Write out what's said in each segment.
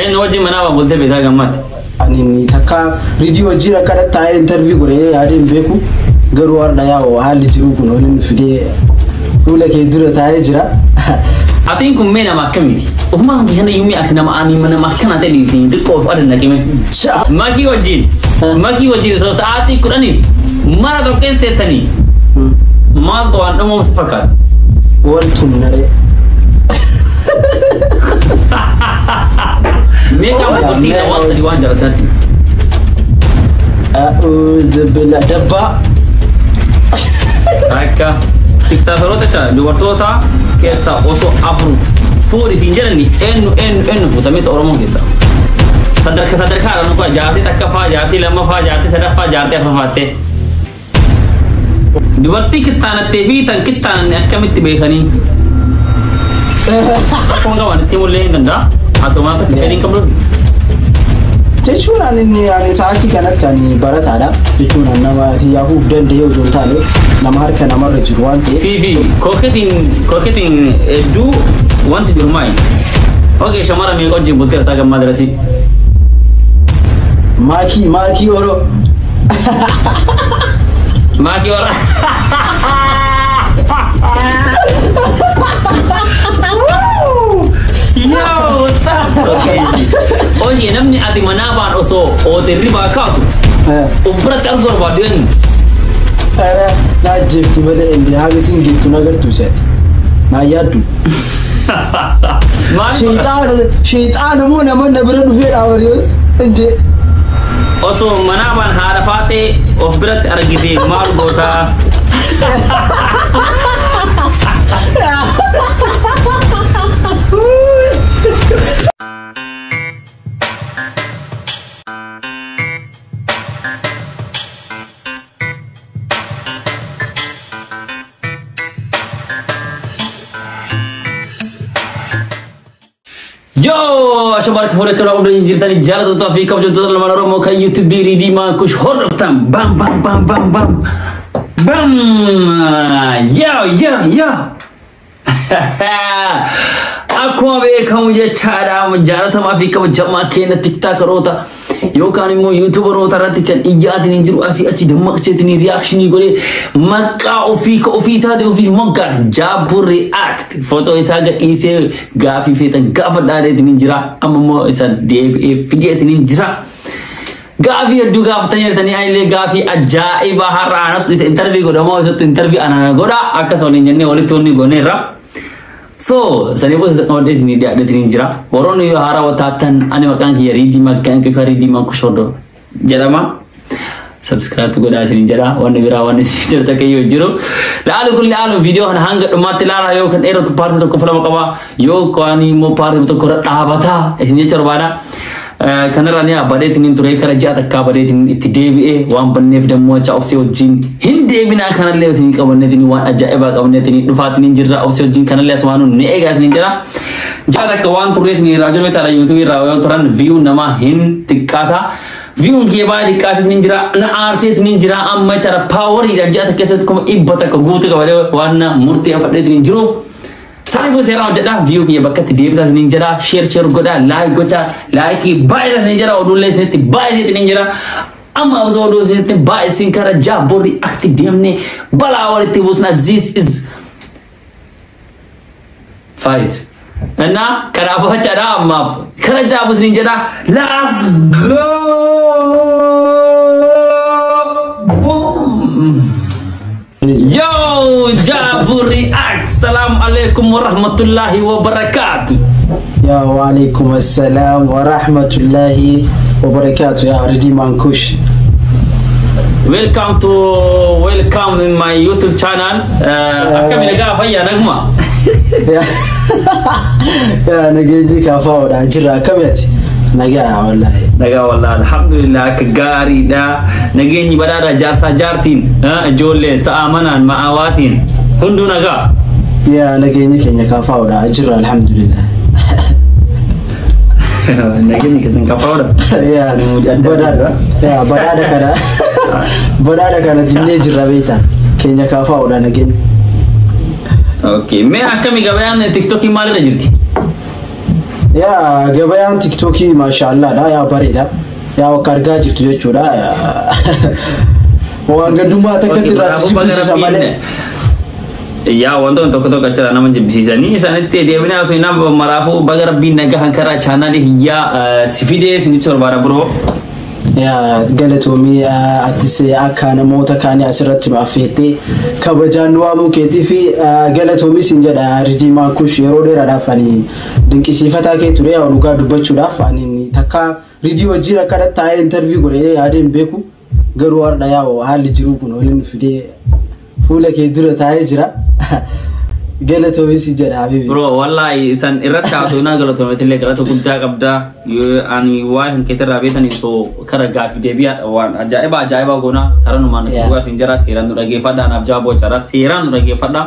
Eenyu wajjin manaa bultee beektaa gammaatti? Ani takka Ridii wajjin akkana taa'ee interview godhee yaadee hin beeku. Garuu har'a yaa'u haalli jiru kun waliin fidee fuula kee dura taa'ee jira. Atiin kun mee nama akkamiiti? Ofumaan kee kana iyyuu mee ati nama ani nama akkana ta'e dhiisin xiqqoo of adan naqime. Makii wajjin makii wajjin osoo sa'aatii 10f mana tokko keessa teettanii maaltu waan dhumoomsi fakkaata? Wal tumnaree. Mee qaama dubartii waan sadii waan jaallatatti. Dabbaa. Akka tiktaakeroota jecha dubartoota keessaa osoo afur fuudhi siin jedhani eenyu eenyu eenyu fuutamee Oromoo keessaa. Sadarkaa sadarkaadhaan nuka jaartii takkaffaa, jaartii lammaffaa, jaartii sadaffaa, jaartii afuraffaatti. Dubartii kittaanattee fi tan kittaananne akkamitti beekanii? Akkuma qaban itti mul'ee hin danda'a. Haa ta'u maal takka fedhiin qabduufi. Jechuun ani inni ani sa'aatii kanatti ani barataadha. Jechuun ani nama yaafuuf danda'e osoo hin taane nama harka namarra jiru waan ta'eef. Siifi kooketiin kooketiin hedduu wanti jiru maali? Okay, shamara meeqa wajjin bultee jirtaa gammaa darasii? Maakii maakii oroo. Maakii ora. Yo, what's up? Okay. Oye, namni ati manaa baan osoo ootirri baa kaatu of biratti arguu barbaadu eenyu? Ara na ajjeefti malee inni haga isin geettu na gartuu seeti. Na yaaddu. Maal Sheexaana sheexaana moo nama na bira dhufee dhaabariyoos injee. Osoo manaa baan haadha faaxee of biratti argite maal gootaa? Yo, ashamarka fuula kana qabdu jirtanii jaalattoota fi kabajamtoota lamaan Oromoo kan YouTube Ridii Maankush hordoftan. Bam bam bam bam bam. Bam! Yo yo yo. Akkuma beekamu jechaadha jaalatamaa fi kabajamaa keenya tiktaakeroota yookaan immoo yuutuubaroota irratti kan iyyaatiin hin jiru asii achi dammaqseetiin reakshinii godhee maqaa ofii ka ofii isaatii ofiif moggaase Jaabbuu React footoo isaa gadhiisee gaafii feetan gaafa dhaadeetiin hin jira amma immoo isa deebi'ee fideetiin hin jira. Gaafii hedduu gaafatanii jirtanii anillee gaafii ajaa'ibaa har'a anattu isa intervii godhamoo isattu intervii anana godha akkas waliin jennee walitti wanni gooneerra. So, sanii booda qabadhee isinii dhiyaadheetiin hin jira. Warroonni yoo haarawaa taatan ani maqaan kiyya Riidii Maqaan kiyya Riidii Makushoddo jedhama. Subscribe godhaa isiniin jedha. Wanni biraa wanni isin jedhu takka iyyuu hin jiru. Laalu kulli aalu viidiyoo kana hanga dhumaatti ilaalaa yoo kan dheeratu paartii tokko lama qaba yoo kaan immoo paartii tokko irra dhaabataa isin jecha barbaada. Kanarraa ni badeetiin hin ture kara ji'a takkaa badeetiin itti deebi'ee waan banneef dammoo acha obsee wajjin hin deebinaa kanallee isin qabanneetiin waan ajaa'ibaa qabneetiin dhufaatiin hin jirra obsee wajjin kanallee asumaanuu ni eegaa isin jira. Ji'a takka waan turreetiin irraa jiru jechaadha yuutuubii irraa yoo turan viyuu namaa hin xiqqaata. Viyuun kee baay'ee xiqqaateetiin hin jira na aarseetiin hin jira amma jechaadha paawariidhaan ji'a takka keessatti 100,000 guutuu qabadee waan na murteeffadheetiin hin jiruuf. Saniifuu seeraan hojjedha viyuu kiyya bakka itti deebisaa isiniin jedha sheer sheer godha laayik gocha laayikii baay'ee isiniin jedha oduullee isinitti baay'ee isiniin jedha amma osoo oduu isinitti baay'ee isin kara Jaabboo React deemnee balaa walitti buusna this is fight. እና kanaafuu jechaadha ammaaf kara jaabu isiniin jedha let's go. Boom. Yo, Jaabu React. Salam alaikum warahmatullahi wabarakatuh. Ya waalaikum assalaam wa rahmatullahi wa barakaatu yaa Ridii Maankush. Welcome to welcome in my YouTube channel. Akkami nagaa fayyaa naguma? Yaa nageenyi kaafaa'oodha jirra akkamitti? Nagaa wallaahi. Nagaa wallaahi alhamdulillah akka gaariidha. Nageenyi badhaadha jaarsaa jaartiin ijoolleen sa'a manaan ma'aawaatiin hunduu nagaa. Yaa nageenyi keenya kaafaa'oodha jirra alhamdulillah. Nageenyi keessan kaafaa'oodha. Yaa badhaadha yaa badhaadha kana badhaadha kana dinnee jirra beektaa keenya kaafaa'oodha nageenyi. Okay, mee akkami gabayaan TikTokii maalirra jirti? Yaa gabayaan TikTokii maashaallaadha, yaa bareeda. Yaa akka argaa jirtu jechuudha. Waan gandummaa takkatti irraa si jibbisiisa malee. Yaa wantoonni tokko tokko achirraa nama jibbisiisanii isaanitti deebinee osoo hin maraafuu baga rabbiin nagaa karaa chaanaalii hiyyaa si fidee isinitti barbaada bro. Yaa galatoomii, atis akka namoota kaanii asirratti nu affeertee kabajaan nu waamuu keetii fi galatoomii siin jedha. Ridii Maakush, yeroo dheeraadhaaf ani dinqisiifataa kee ture. Yaa dhugaa dubbachuudhaaf ani takka Ridii wajjin akka taa'ee interview godhee yaadee hin beeku. Garuu har'a yaa haalli jiru kun waliin fidee fuula kee dura taa'ee jira. Galatoomii siin jedha habibi. Bro, wallahi san irratti haasoo naa galatoometillee galata guddaa qabda. Ani waa hin keetirraa beetanii so kara gaaffii deebi'aa waan ajaa'iba ajaa'ibaa goona kara numaan dhugaa siin jira, seeraan nu dhageeffadha, naaf jaaboo jira, seeraan nu dhageeffadha.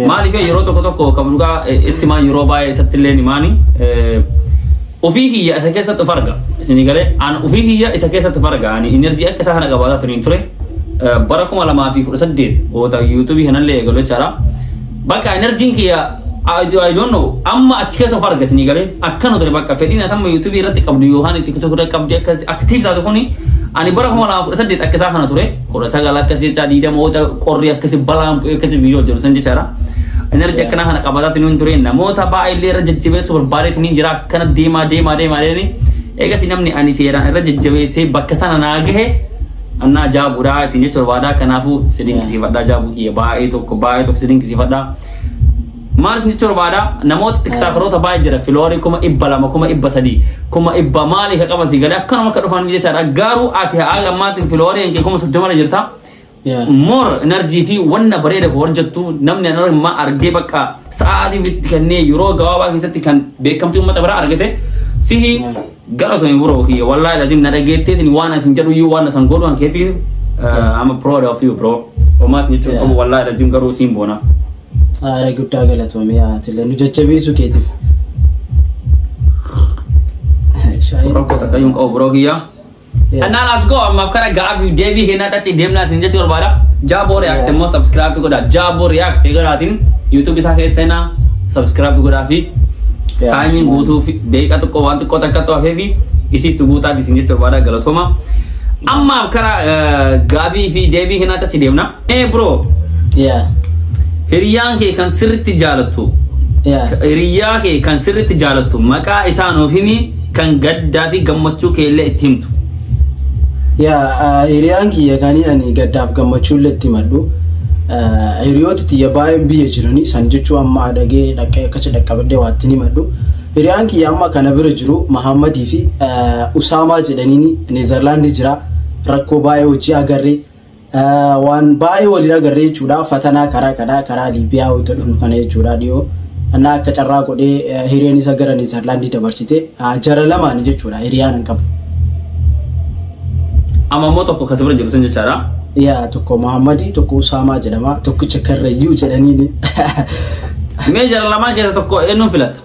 Maaliif yeroo tokko tokko kan dhugaa itti maa yeroo baay'ee isatti illee himaani ofii kiyya isa keessatti of arga isinii galee, an ofii kiyya isa keessatti of arga. Ani energy akka isaa kana qabaataa turiin ture bara 2018 goota YouTubeii kanallee eegalu jechaadha. Bakka energyn kiyya, I don't know, amma achi keessa of arga isinii galee akkana ture. Bakka fedhiin ati amma YouTubeii irratti qabdu yookaan TikTok irratti qabdi akkas active taatu kuni ani bara 2018 akka isaa kana ture, 19 akkas jecha, 20 qorri akkasi balaan akkasi viidiyoo jiru san jechaadha. Energy akkanaa kana qabaataatti nuun ture, namoota baay'ee illee irra jajjabeessuu barbaadeetti ni jira, akkana deemaa deemaa deemaa deemanii eegas namni ani seeraan irra jajjabeessee bakka tana naa gahe annaa jaabuudha isin jechuu barbaada. Kanaafuu si dinqisiifadha jaabuu kiyya, baay'ee tokko baay'ee tokko si dinqisiifadha. Maal isin jechuu barbaada, namoota TikTokeroota baay'ee jira, followerii 200,000, 300,000, 100,000 maalii ka qaban si galee akkanuma akka dhufan jechaadha. Garuu ati haa ammaatiin followerii kee 30,000 jirta. More energy fi wanna bareeda ko hojjettu namni amma argee bakka sa'aatii itti kennee yeroo gabaabaa keessatti kan beekamtii uummata biraa argate sihi. Galatoomi bro kiyya, wallahi lazim na dhageetteetiin waan asin jedhu iyyuu waan asan godhu an keetiif I'm proud of you, bro. Homaa isin jechuun qabu, wallahi lazim, garuu siin boona. Haala guddaa galatoomii, atiillee nu jajjabeessuu keetiif. Rakkoo takka iyyuu hin qabu, bro kiyya. Annaa let's go, ammaaf kara gaafiif deebii kennaa tachi deemnaa isin jechuu barbaada. Jaaboo React immoo subscribe godhaa. Jaaboo React godhaatiin YouTube isaa keessa seenaa subscribe godhaa fi timeiin guutuu fi daqiiqaa tokko waan xiqqoo takka hafee fi isitti guutaaf isin jechuu barbaada, galatooma. Ammaaf kara gaafii fi deebii kennaa tachi deemna. Ee bro, hiriyyaan kee kan sirritti jaalattu, hiriyaa kee kan sirritti jaalattu maqaa isaa nuuf himi, kan gaddaa fi gammachuu kee illee itti himtu. Yaa hiriyaan kiyya kan ani gaddaaf gammachuu illee itti himadhu. Hiriyoota tiyya baay'een biyya jiranii san jechuun amma adagee dhaqee akkasi dhaqqabadhee waa ittiin himadhu. Hiriyaan kiyya amma kana bira jiru Mahammadii fi Usaamaa jedhaniini Neezerlaandii jira. Rakkoo baay'ee hojii agarree, waan baay'ee waliin agarree jechuudha. Fatanaa karaa kanaa karaa Liibiyaa wayita dhufnu kana jechuudha dhiyoo. Annaa akka carraa godhee hiriyaan isa gara Neezerlaandii dabarsite, jara lamaani jechuudha hiriyaan hin qabu. Amma immoo tokko kasi bira jiru sun jechaadha. Yaa, tokko Muhammadii, tokko Usaamaa jedhama. Tokkicha Karrayyuu jedhaniini. Mee jara lamaan keessa tokko eenyuun filatta?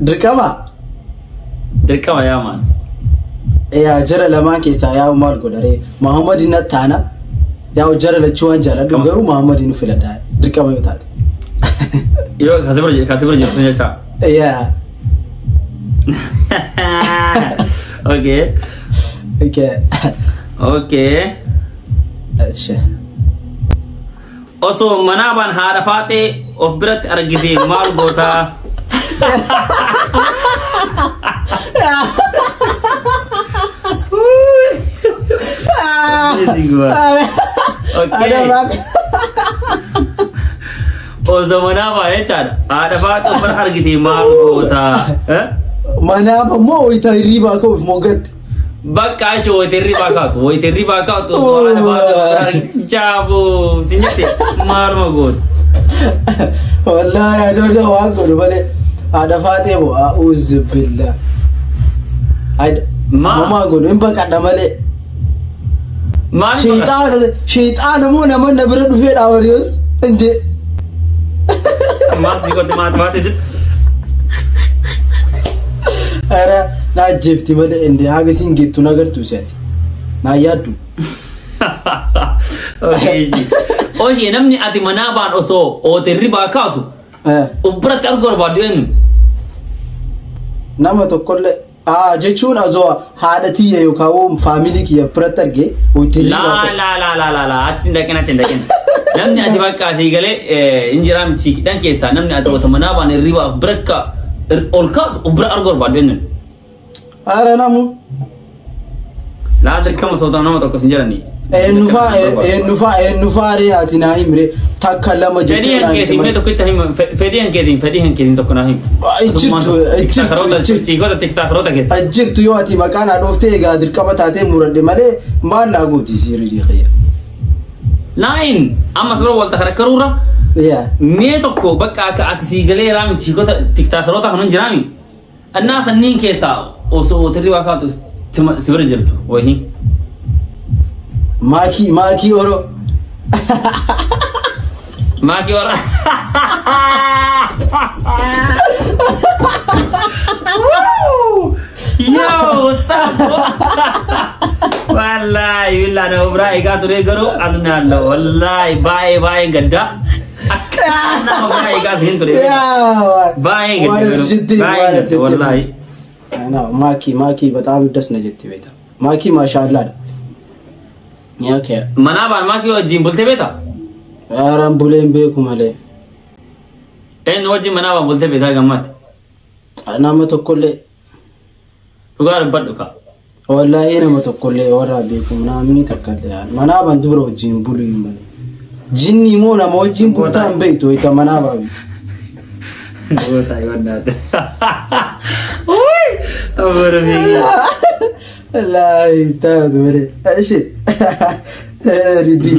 Dirqama? Dirqama, yaa maan. Yaa jara lamaan keessaa yaa maal godharee, Muhammadii na taana. Yaa jara lachuu waan jaalladhu garuu Muhammadii nu filadha dirqama yoo taate. Yoo kasi bira jiru sun jecha. Yaa. Okay. Okay. Okay. Asha. Osoo manaabaan haadha faaxee of biratti argite maal gootaa? Amazing one. Okay. Osoo manaabaa jechaadha. Haadha faaxee of bira argite maal gootaa? Eh? Manaaba moo wayita hirribaa ka'uuf moggatti? Bakka ishee wayita kaatu, wayita kaatu osoo haadha faaxee of bira argite jaaboo si jette maaluma goota? Wallaahi I don't know waan godhu malee, haadha faaxee moo, a'uuzu billah. Maa? Mamaa godhu, hin baqadha malee. Maal baqata? Sheexaana sheexaana moo nama na bira dhufee dhaawariyoos injee. Maal si godhe, maal maal isin? Ara na ajjeefti malee, inde haga isin geettu na gartuu si'ati. Naa yaaddu. Okay. Oshee, namni ati manaa baan osoo ootirri kaatu Of biratti arguu barbaaddu eenyu? Nama tokkollee jechuun azoo haadha tiyya yookaan family kiyya biratti argee hojii. Laa laa laa laa laa laa, achi hin dhaqin, achi hin dhaqin. Namni ati bakka asii galee injiraa miti hidhan keessaa namni ati wata manaa baan hirriba of bira akka ol kaatu of bira arguu barbaaddu eenyu? Ara namu. Laa, dirqama soota nama tokko sin jedhani. Eenyufaa, eenyufaa, eenyufaa ree? Ati naa himre, takka lama Fedhii jettee naa hankeetiin mee himte. Tokkicha hima, fedhii hankeetiin, fedhii hankeetiin tokko naa himi. Jirtu, jirtu, jirtu. Siikota tiktaafaroota keessa. Jirtu, yoo ati maqaa naa dhooftee egaa dirqama taatee muradhe malee maal naa gooti sirii xiyya. Naayin amma sababa walta karakkaruurra Yaa. mee tokko bakka akka ati sii galee raami siikota tiktaafaroota kanan jiraami. Annaa sanniin keessaa osoo hoteelli waa kaatu si bira jirtu wayii. Maakii, maakii oro. Maakii warra. Woo! Yo, what's up, bro? Wallahi, billahi nama biraa eegaa ture garuu asnaallah. Wallahi, baay'ee baay'ee gadda. Akka nama biraa eegaa hin ture. Yaa. Baay'ee gadda garuu. Baay'ee gadda wallahi. Maakii, maakii በጣም ደስ ነው jetti beekta. Maakii maashaallah. Okay. Manaa baan maakii wajjin bultee beektaa? Araan buleen beeku malee. Eenyu wajjin manaa baan bultee beektaa gammaatti? Nama tokkollee. Dhugaa dubbadhu ka. Wallaahi nama tokkollee warra beeku namni takka illee manaa baan dubara wajjin bulu hin malee. Jinni immoo nama wajjin bultaa hin beektu wayita manaa baan. Goota ayyoo. Uy! Abara beekii. Wallaahi taatu malee. Ishi. Riddi.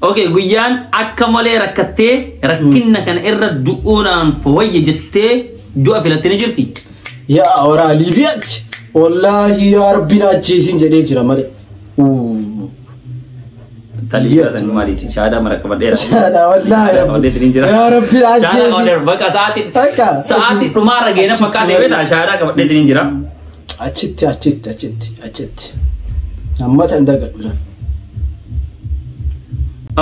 Okay, guyyaan akka malee rakkattee rakkinna kana irra du'uunaan wayya jettee du'a filattee ni jirti. Yaa waraa Liibiyaatti. Wallaahi yaa Rabbi na ajjeesin jedhee jira malee. Talii san maaliisi shaadaa mara qabadheera. Shaadaa wallaahi Rabbi. Yaa Rabbi na ajjeesin. Bakka sa'aatii Bakka. sa'aatii dhumaarra geena fakkaatee beektaa shaadaa qabadheetiin jira. Achitti, achitti, achitti, achitti. Ammata hin dagadhu san.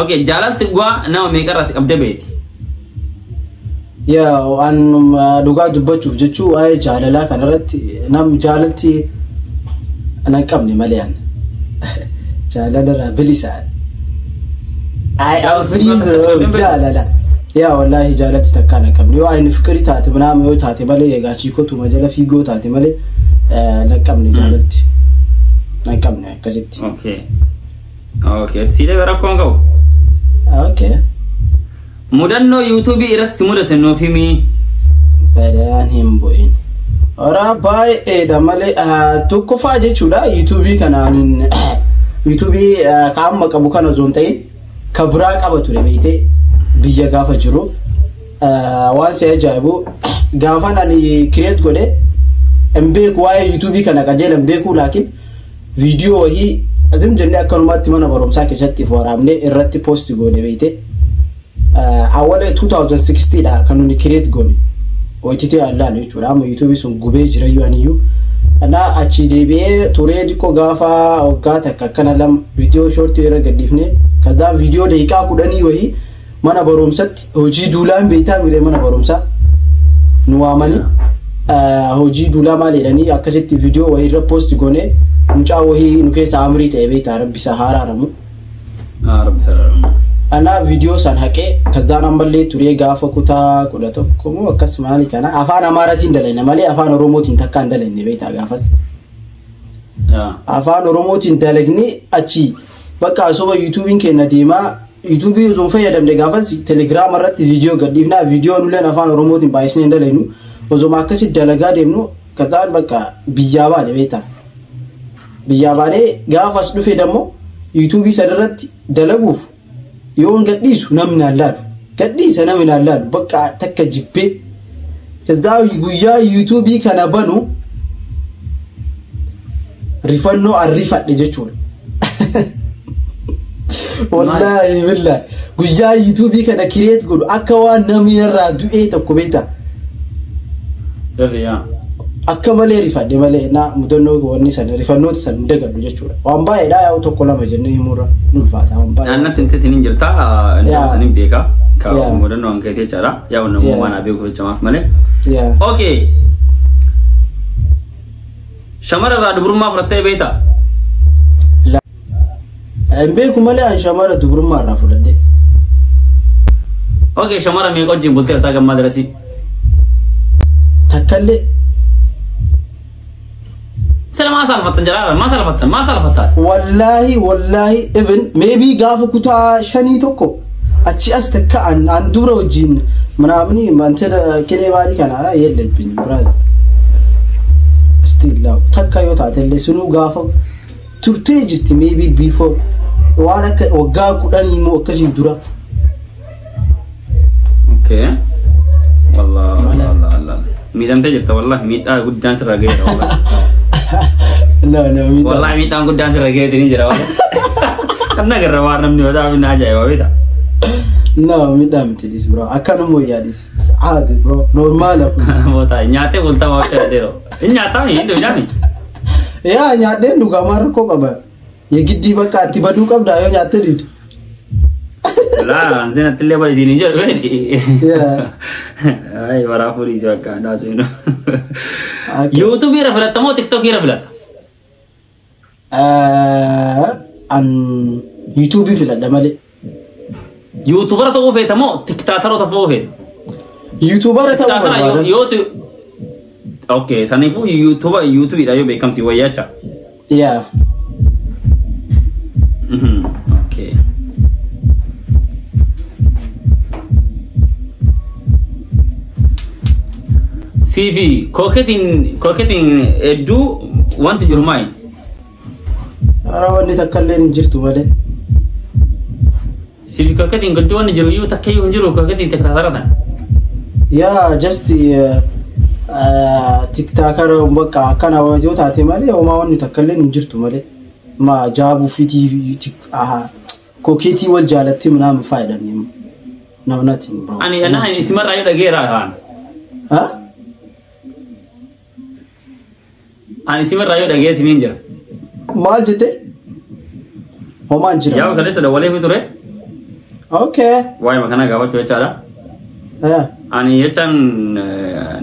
Okay, jaalalti dhugaa nama meeqarraa si qabdee beeti? Yaa waan dhugaa dubbachuuf jechuu waa'ee jaalalaa kanarratti nam jaalalti nan qabne malee an. Jaalalarraa bilisa. I am free from jaalala. Yaa wallaahi jaalalti takkaa nan qabne. Yoo ani fikirii taate ምናምን yoo taate malee egaa chiikotuma jala fiigoo taate malee nan qabne jaalalti. Nan qabne akkasitti. Okay. Siidee rakkoon qabu. Okay. Mudannoo yuutuubii irratti si mudate nuuf himi. Badaan hin bu'in. Horaa baay'eedha malee tokkoffaa jechuudha yuutuubii kanaan yuutuubii ka amma qabu kana osoo hin ta'in ka biraa qaba ture beektee biyya gaafa jiru. Waan si ajaa'ibu gaafan ani create godhe hin beeku, waa'ee yuutuubii kana qajeela hin beeku, laakiin viidiyoo wayii azim jennee akkanumatti mana barumsaa keessatti waraabnee irratti post goone beektee. Awwala 2016 dha kan nuni create goone. Hojjetee allaan jechuudha. Amma yuutuubii sun gubee jira iyyuu aniyyuu. Anaa achi deebi'ee turee xiqqoo gaafa waggaa takka akkana lama viidiyoo shortii irra gadhiifne kazaa viidiyoo daqiiqaa 10 wayii mana barumsatti hojii duulaan beektaa miidhee mana barumsaa nu waamanii hojii duulaa maal jedhanii akkasitti viidiyoo wayii irra post goone mucaa wayii nu keessa amrii ta'e beektaa rabbi isaa haaraaramu. Rabbi salaam. Anaa viidiyoo san haqee kazaan ammallee turee gaafa kutaa 11 moo akkas maali kana afaan Amaaraatiin dalayna malee afaan Oromootiin takka hin dalayne beektaa gaafas. Afaan Oromootiin dalagni achi bakka asooba yuutuubiin keenya deemaa yuutuubii osoo hin fayyadamne gaafas telegiraama irratti viidiyoo gadhiifnaa viidiyoo nuleen afaan Oromootiin baay'isnee hin dalaynu osoo akkasitti dalagaa deemnu kazaan bakka biyyaa baane beektaa. Biyyaa baanee gaafas dhufe dammoo yuutuubii sanarratti dalaguuf yoo hin gadhiisu namni allaalu gadhiisa namni allaalu bakka takka jibbee kazaa guyyaa yuutuubii kana banu rifannoo arrifadhe jechuudha. Wallaahi billaahi guyyaa yuutuubii kana create godhu akka waan namni irraa du'ee tokko beektaa. Sirri yaa. Akka malee rifadhe malee na mudannoo wanni sana rifannoota sana hin dagadhu jechuudha. Waan baay'eedha yaa'u tokko lama jennee himuurra nu ulfaata waan baay'ee. Naannatti hin hin jirta. Inni Yaa. san hin beeka. Ka mudannoo an keetii jechaadha. Yaa namuu waan haa beeku jechamaaf malee. Yeah. Okay. Shamara irraa dubrummaa fudhattee beektaa? Hin beeku malee an shamara dubrummaa irraa fudhadhe. Okay, shamara meeqa wajjin bultee jirtaa gammaa darasii? Takkallee. Sila maa saalfattan jalaala? Maa saalfattan? Maa saalfattaa? Wallaahi wallaahi, even maybe gaafa kutaa 5 tokko achi as takka an dubra wajjin manaamni mantela kilee maalii kana yeellabin brother. Still now takka yoo taatellee sunuu gaafa turtee jirti, maybe before waan akka waggaa 10 immoo akkasiin dura. Okay. Wallah wallah wallah. Miidhamtee jirta wallahi, miidhaa guddaan sirra ga'eera wallahi. No, no, miidhaa. Wallahi miidhaan guddaan sirra ga'eetiin ni jira wallahi. Kan agarra waan namni mataa fi na ajaa'iba beektaa? No, miidhaa miti dhis bro. Akkanuma wayyaa dhis. Caadi bro. Normaala kun. Moota nyaatee bultaa waan ta'eef hin nyaataa hin nyaami. Yaa, nyaadheen dhugaa, maal rakkoo qaba? Yegiddii bakka itti baduu qabdaa yoo nyaattee dhiidu. Laa ansinatti illee bari isiin hin jedhu beeti. Yeah. Ay, baraa fuudhii si bakka dhaasu hin. YouTubeii irra filatta moo TikTokii irra filatta? An YouTubeii filadha malee. YouTubera ta'uu feeta moo TikTokeroota ta'uu feeta? YouTubera ta'uu TikTokera barbaada. Yoo Okay, saniifuu YouTuber YouTubeiidha yoo beekamti wayyacha. Yeah. Okay. Siifi kooketiin hedduu wanti jiru maali? Ara wanni takka illee hin jirtu malee. Siifi kooketiin gidduu wanni jiru iyyuu takka iyyuu hin jiru kooketiin TikTokera ta'an. Yaa, just TikTokera bakka akkana yoo taate malee homaa wanni takka illee hin jirtu malee. Ma jaabuu fitii kokeetii wal jaalatti ምናምን faayidhan. No, nothing bro. Ani isimarraa yoo dhageera haan. Ha? Ani isimarraa yoo dhageetiin hin jira. Maal jette? Homaan jira. Yaa, kaleessa dawwalee fi ture. Okay. Waa'ee kana gaafachuu jechaadha. Yeah. Ani jechaan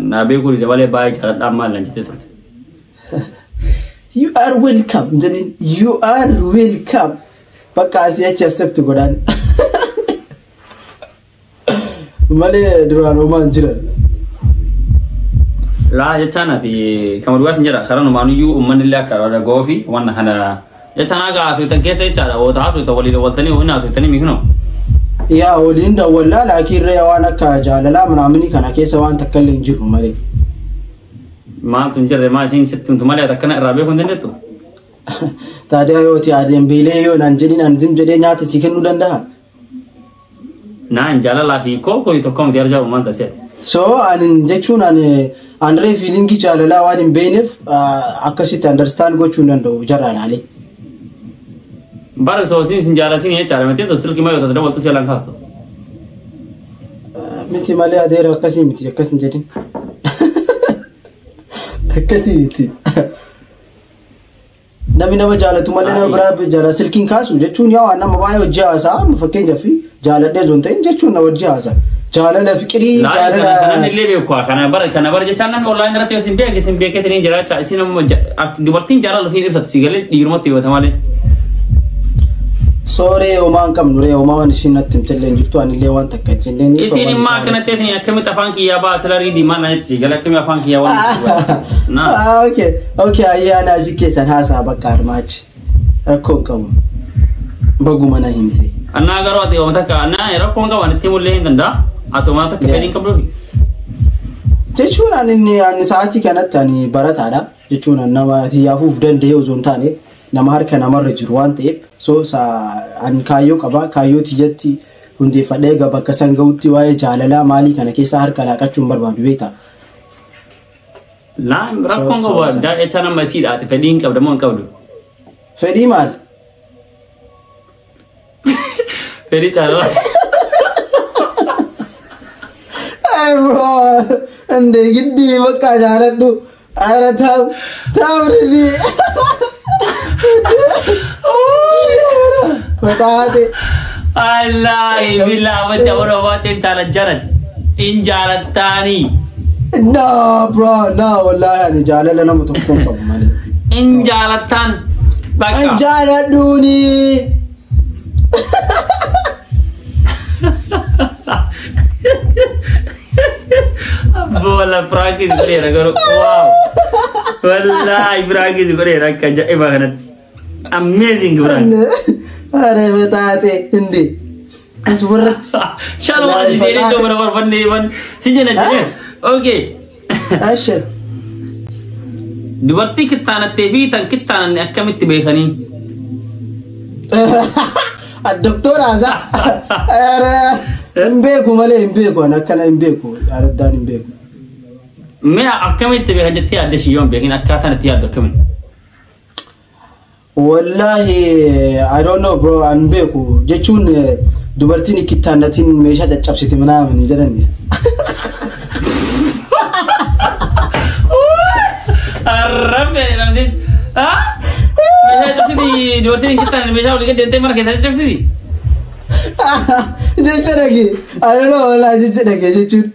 naa beekuu dabalee baay'ee jaaladhaa maal lan jettee turte. You are welcome. Jedhin, you are welcome. Bakka asii achi accept godhaan. Malee duraan homaan jiran. Laa, jechaan ati kama dhugaas hin jedha karaa numaanuyyuu uummanni illee akka dhaga'uu fi waan kana jechaan haga haasoftan keessa jechaadha woota haasoftan waliin dawwaltanii waliin haasoftan mikinoo. Yaa, waliin dawwallaa, laakiin ree waan akka jaalalaa manaamini kana keessa waan takka illee hin jiru malee. Maaltu hin jirre? Maa isiin sitti himtu malee ati akkana irraa beekuu hin dandeettu? Taadiyaa yooti adeem beelee yoo naan jedhin an zim jedhee nyaata si kennuu danda'a. Naan jaalalaa fi koo kuni tokko miti arjaa maal taasise. So anin jechuun ani andree feelingii jaalalaa waan hin beekneef akkasitti understand gochuu hin danda'u jarra ilaalee. Bara soosiin sin jaalatiin jechaadha miti silkii maa yoo taate dawwaltu si alaan kaastu. Miti malee adeera, akkasii miti, akkas hin jedhin. Akkasii miti. Namni nama jaalatu malee nama biraa jala silkiin kaasu jechuun yaa waan nama baay'ee hojii haasaa, fakkeenyaaf jaaladhee osoo hin ta'in jechuun na hojii haasaa. Jaalala fiqirii Kanan jaalala. Illee beeku kana bara kana bara jechaan namni online irratti yoo isin beeke isin beekeetiin jiraachaa isin ammoo dubartiin jaalala ofiin ibsatu si galee dhiirumatti himata malee. Sooree, homaa hin qabnu ree, homaa waan isin natti himtellee hin jirtu, anillee waan takka jenneen. Isin immoo akkana ta'eetiin akkamitti afaan kiyyaa ba'a sila riidii maal na jetti si galee akkamitti afaan kiyyaa waan na. Ah, okay, ayyaana asii keessan haasaa bakka armaachi. Rakkoo hin qabu. Baguma na himte. Annaa garuu ati waan takka annaa rakkoon qaban itti mul'ee hin danda'a. Ati waan takka fedhiin qabduufi. Jechuun ani inni ani sa'aatii kanatti ani barataadha. Jechuun ani nama xiyyaafuu danda'e osoo hin taane nama harka namarra jiru waan ta'eef, so ani kaayyoo qaba, kaayyoo tiyyatti hundeeffadhee egaa bakka san gahutti waa'ee jaalalaa maalii kana keessa harka laaqachuu hin barbaadu beektaa. Laa, rakkoon qabu jecha nama isiidha ati fedhii hin qabda moo hin qabdu? Fedhii maal? Fedhii jaalalaa. Ay bro, inde giddii bakka jaaladhu. Ara taam taamrini. Mataate. Wallaahi billaa wanti amanuu baate intala jaalati. In jaalattaanii. No bro, no, wallahi ani jaalala nama tokko hin qabu malee. In jaalattaan. An Bakka. jaaladhuuni. Walla prank godheera garuu. Wow. Wallaahi prank godheera akka ajaa'ibaa kanatti. Amazing prank. Are betaate indi. As warratti. Shalom asi seenee iddoo mana barbaanne ban si jala jedhee. Okay. Ashe. Dubartii kittaanattee fi tan kittaananne akkamitti beekanii? Doktora Asa. Are hin beeku malee, hin beeku, ani akkana hin beeku. Araddaan hin beeku. Mee akkamitti beekan jettee yaadde shi yoon beekin akkaataan itti yaaddu akkamitti? Wallahi I don't know bro, an beeku jechuun dubartiin kittaannatiin meeshaa caccabsiti manaamin jedhani. Arrabbe namtis. Meeshaa cabsiti dubartiin kittaananne meeshaa walii gad deemtee mana keessatti cabsiti. Jecha dhage. I don't know, wallahi jecha dhage jechuun.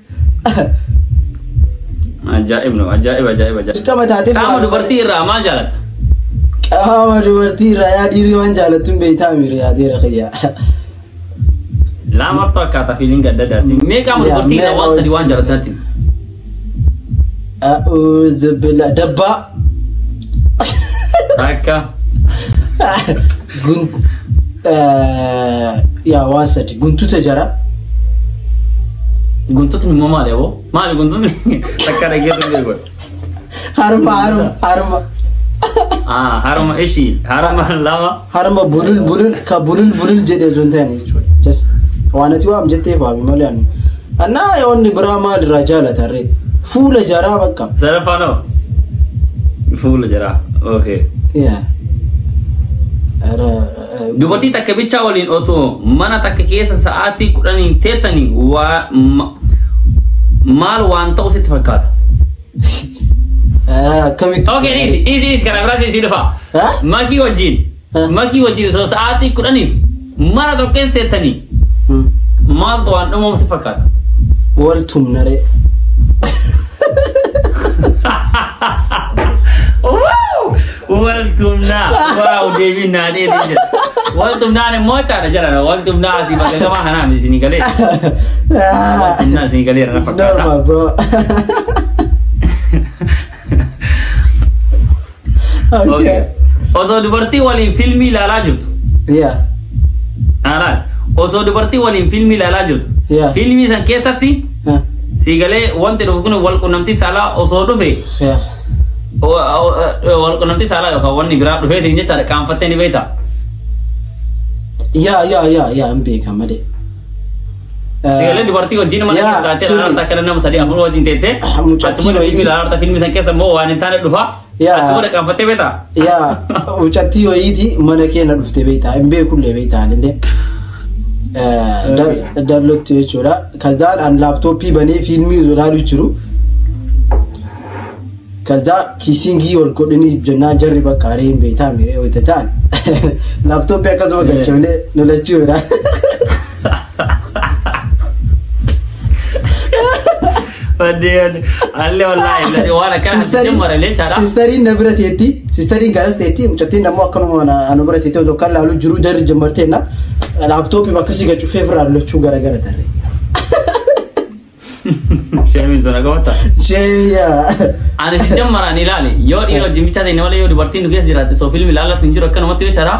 Ajaa'ib no, ajaa'iba, ajaa'iba, ajaa'iba. Dirqama taatee. Qaama dubartii irraa maal jaalatta? Qaama dubartii irraa yaa dhiirri waan jaalattuun beektaa miira yaadeera kiyya. Lamatu akkaataa feeling adda addaati. Mee qaama dubartii irraa waan sadii waan jaalattu. A'uudhu billah, dabbaa. Akka. Gun yaa waan sadi guntuta jara. Guntutni immoo maali aboo? Maali guntutni? Takka dhaggeessu beeku. Harma, harma, harma. Ah, harma ishii, harma lama. Harma bulul bulul ka bulul bulul jedhee osoo hin taane jechuudha. Just waan ati waam jettee faami malee ani. Annaa yoonni biraa maal irraa jaalata ree? Fuula jaraa bakka. Sadaffaan hoo? Fuula jaraa. Okay. Yaa. Dubartii takka bichaa waliin osoo mana takka keessa sa'aatii 10 teettanii waa maal waan ta'u sitti fakkaata? Akkamitti? Okay, easy, easy, easy, kana biraas easy dhufa. Makii wajjin. Makii wajjin osoo sa'aatii 10f mana tokko keessa teettanii maaltu waan dhumamu si fakkaata? Wal tumnaree. Wow! Wal tumnaa. Wow, deebiin naa dheedee jira. Wal tumnaan immoo caala jala. Wal tumnaa asii bakka gamaa kanaa miti isinii galee. Wal tumnaan isinii galeera na It's fakkaata. normal, bro. Okay. Okay. Osoo dubartii waliin fiilmii ilaalaa jirtu. Alaal. Osoo dubartii waliin fiilmii ilaalaa jirtu. Fiilmii san keessatti sii galee wanti dhufu kun wal qunnamtii saalaa osoo dhufe wal qunnamtii saalaa yookaan wanni biraa dhufeetiin jechaadha qaanfattee ni beektaa? Yeah, hin beeka malee. Si galee dubartii wajjin mana keessa taatee ilaalaa akka nama sadii afur wajjin teettee Mucattii achuma wayiiti. fiilmii ilaalaa fiilmii san keessa immoo waan hin taane dhufa achuma qaanfattee beektaa? Yaa, mucattii wayiiti mana keenya dhufte beektaa, hin beekullee beektaa illee. Dallotti jechuudha. Kazaan an laaptooppii banee fiilmii ilaaluu jiru. Kazaa kissing ol godhanii jennaan jarri bakka aree hin beektaa miiree wayita ta'an. Laaptooppii akkasuma galchamnee lolachuudha. Baddee allee wallaahi waan akkana jammara illee chaadha. Sistariin na bira teetti, sistariin garas teetti, mucattiin ammoo akkanuma na bira teetti osoo kan laalu jiru jarri jammarteenna laaptooppii bakka si gacufee ofirraa lolachuu gara tarree. Sheemiin sun akka Sheemiyaa. Ani si jammaraan ilaali yoo dhiira wajjin bichaa ta'e malee yoo dubartiin nu keessa jiraatte soo fiilmi ilaallatu hin jiru akkanumatti yoo chaadha.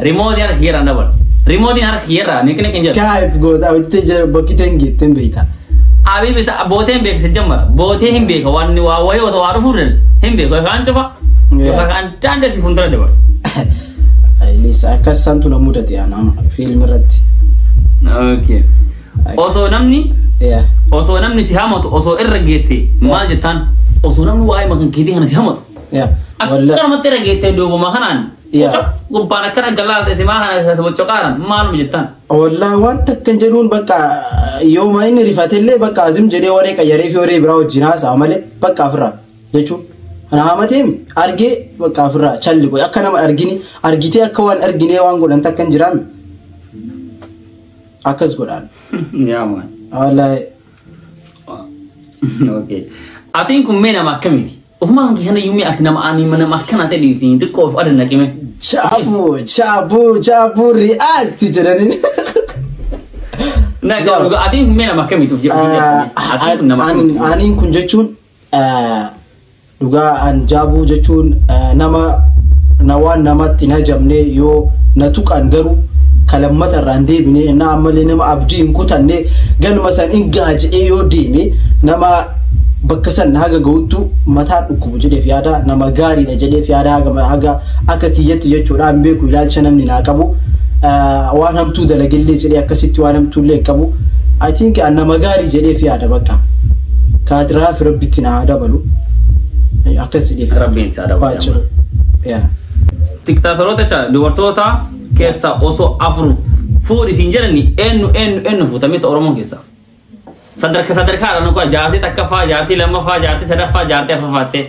Rimootiin harka kiyyeerraan dabala. Rimootiin harka kiyyeerraa ni qini hin jedhu. Skype goota hojjetee bakki ta'e hin geettee hin beekta. Abiib isa bootee hin beeka si jammara. Bootee hin beeka waan waa wayii otoo waa dhufuu hin beeku yookaan cufa yookaan daandii si fuuldura dabarsa. Lisa akkas santu na mudate ana fiilmi irratti. Okay. Osoo namni osoo namni si hamatu osoo irra geette maal jettaan osoo namni waa'ee makan keetii kana si hamatu. Akkanumatti irra geette duubuma kanaan gubbaan akkana galaa ta'e simaa kana bocoqaaran maaluma jettaan. Wallahi waan takka hin jedhuun bakka yooma inni rifatellee bakka azim jedhee waree qayyaree fi waree biraa wajjin haasa'a malee bakka ofirraa jechuun. Ana hamateem argee bakka ofirraa challi godhe akka nama argini argitee akka waan arginee waan godhan takka hin jiraame. Akkas godhaan. Yaa maan. Wallaahi. Okay. Atiin kun mee nama akkamiiti? Ofumaan kee kana iyyuu mee ati nama ani nama akkana ta'e dhiifti xiqqoo of adan naqime. Chaabuu chaabuu chaabuu react jedhanii. Na gahu atiin kun mee nama akkamiiti of jedhu? Atiin kun nama akkamiiti? Aniin kun jechuun dhugaa an jaabuu jechuun nama na waan namatti hin hajamne, yoo na tuqan garuu kalammata irraa hin deebine, na ammallee nama abdii hin kutanne, galma san hin gaha jedhee yoo deeme nama bakka san haga ga'uttu mataa dhukkubu jedheef yaada, nama gaariidha jedheef yaada, haga akka kiyyatti jechuudha. Hin beeku, ilaalcha namni naa qabu waan hamtuu dalagellee jedhee akkasitti waan hamtuullee hin qabu. I think an nama gaarii jedheef yaada, bakka kaadiraa fi rabbitti naa dabalu akkas jedheef. Rabbiin isaa dabalu. Baachuu. Yeah. Tiktaakeroota jecha dubartoota keessa osoo afur fuudhi siin jedhani, eenyu eenyu eenyu fuutamee ta'e Oromoon keessa? Sadarka sadarkaadhaan kun jaartii takkaffaa, jaartii lammaffaa, jaartii sadaffaa, jaartii afuraffaatti.